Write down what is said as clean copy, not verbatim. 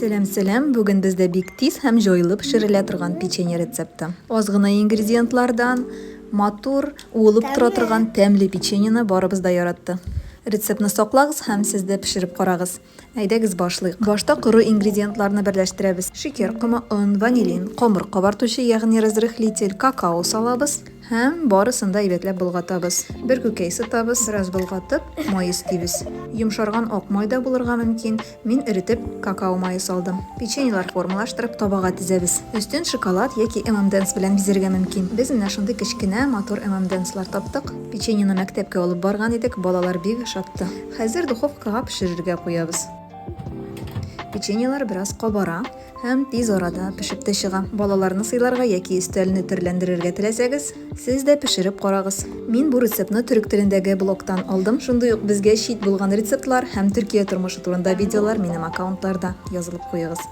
Сәлам, сәлам! Бүген бездә бик тиз һәм җайлы пешерелә торган печенье рецепты. Аз гына ингредиентлардан матур, уылып тора торган тәмле печеньены барыбыз да яратты. Рецептны саклагыз һәм сез дә пешереп карагыз. Әйдәгез башлыйк. Башта коры ингредиентларны берләштерәбез. Шикәр комы, он, ванилин, камыр кабартучы, ягъни разрыхлитель, какао салабыз һәм барысын да әйбәтләп болгатабыз. Бер күкәй сытабыз, бераз болгатып, май өстибез. Йомшарган ак май да булырга мөмкин, мин эретеп какао мае салдым. Печеньелар формалаштырып, табага тезәбез. Өстен шоколад яки M&M's белән бизәргә мөмкин. Без менә шундый кечкенә, матур M&M's-лар таптык. Печеньены мәктәпкә алып барган идек, балалар бик ошатты. Хәзер духовкага пешерергә куябыз. Печеньелар бераз кабара һәм тиз арада пешеп тә чыга. Балаларны сыйларга яки өстәлне төрләндерергә теләсәгез, сез дә пешереп карагыз. Мин бу рецептны төрек телендәге блогтан алдым. Шундый ук безгә чит булган рецептлар һәм Төркия тормышы турында видеолар минем аккаунтларда. Язылып куегыз.